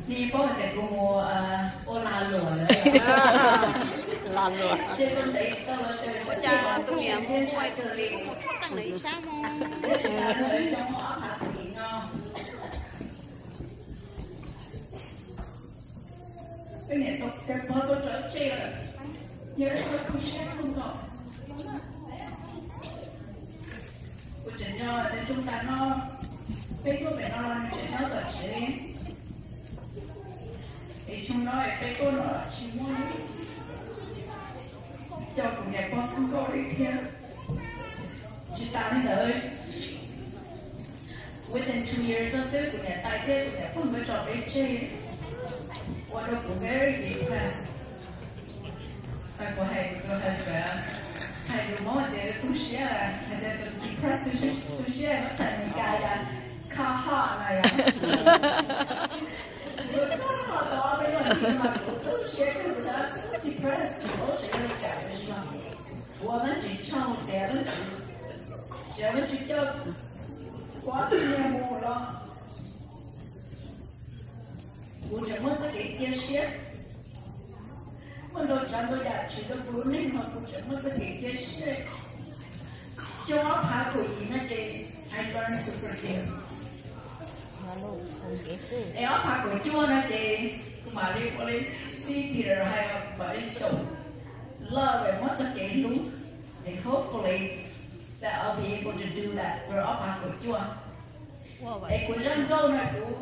Nej paub hais tias kuv mus ua lag luam lawm. Lag luam. Seb koj ntev tsis tau los sawv daws sawv daws tus niam mus ua tus niam mus qeej lawm sab mus. Peb tsis tas lawm xyoo ob phav kuv yim no. Peb niam tau pog tuaj tso tseg lawm, yog ib qho tu siab kawg nkaus. Kuv tseem nco tias xyoo tas no peb tuaj pem no los nws tseem nyob tom tsev. Es xyoo no es peb tuaj no tsis muaj, coj kuv niam pog kawg nkaus li thiab. Tsis tas li ntawd, within two years xwb kuv niam tais thiab kuv niam pog nkawd tso peb tseg, ua rau kuv very depressed. Kuv hais kuv tus husband, txhais lus Hmoob hais tias tu siab, hais tias depressed, tu siab, muab txhais Meskas yog kho ho no yog. Kuv kho ho tau ob peb lub hlis mas kuv tu siab kawg, kuv so depressed, tsis paub xyov yog li cas, tab sis mas ua Vajtswv tsaug, tias Vajtswv, tsis yog Vajtswv coj kuv ob tug niag mus los kuv tseem muaj txoj kev cia siab. Muaj ntau tsav ntau yam tshwm rau kuv lub neej no kuv tseem muaj txoj kev cia siab. Xyoo ob phav kaum yim no ces I learn to forgive. Es ob phav kaum cuaj no ces kuv mam li ua li Xib Peter hais, kuv mam li xyaum lawm muab txoj kev hlub. And hopefully that I'll be able to do that rau ob phav kaum cuaj. Es kuv zaj nkauj no kuv,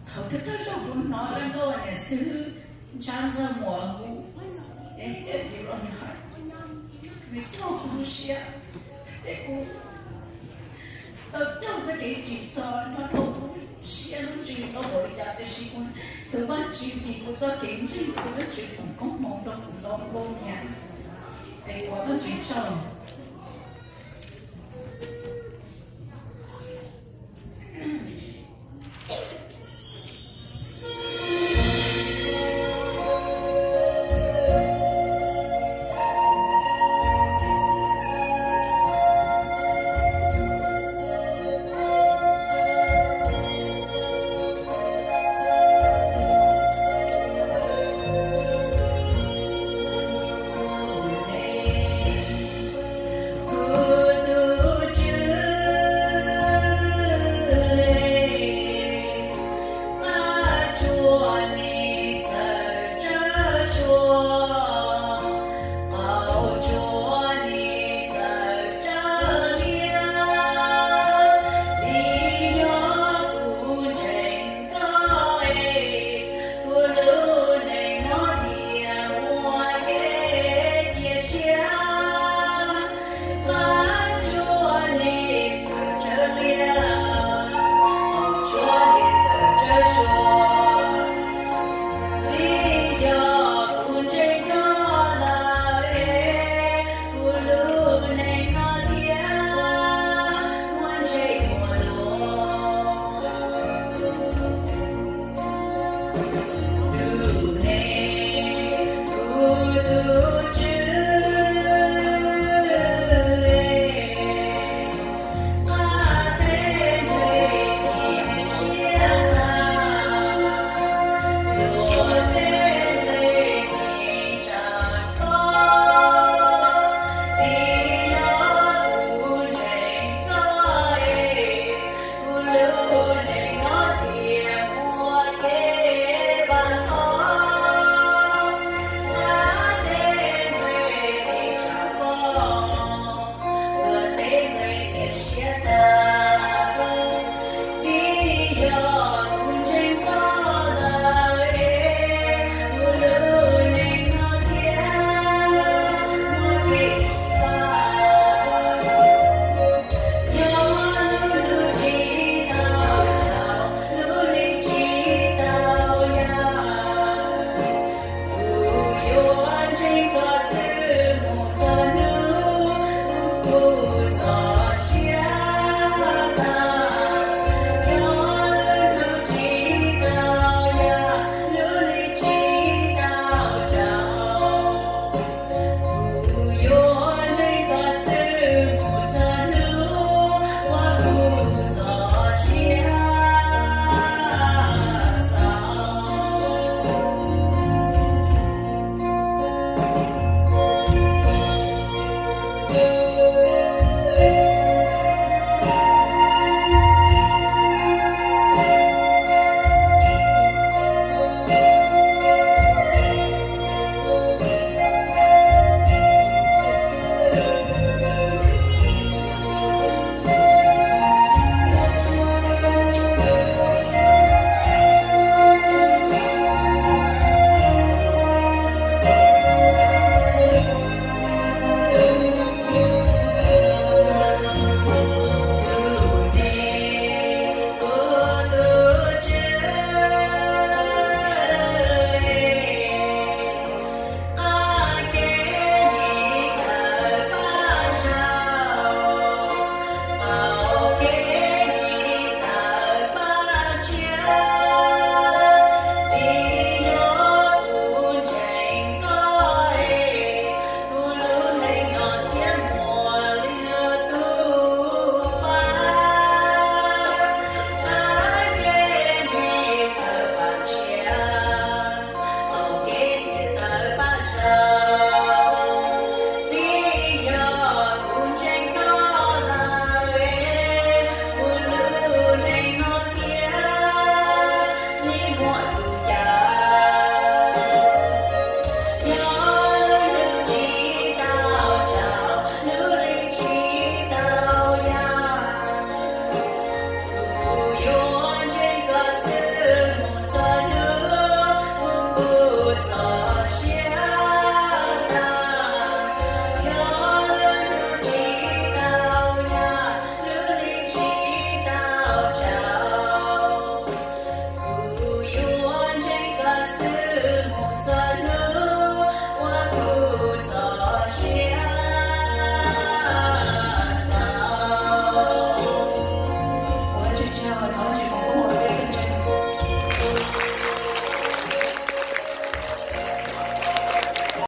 thaum thawj thawj zaug kuv hnov zaj nkauj niam xib hwb ntshav ntxawg muam hu, es hit me right on the heart, nws raug kuv lub siab, es kuv tau raug txoj kev tsim txom nyob rau kuv siab lub ntsws ntau npaum li cas, tiam sis kuv thov Vajtswv vim kuv txoj kev ntseeg kuv, Vajtswv foom koob hmoov rau kuv ntau nkaus niam, es kuv ua Vajtswv tsaug.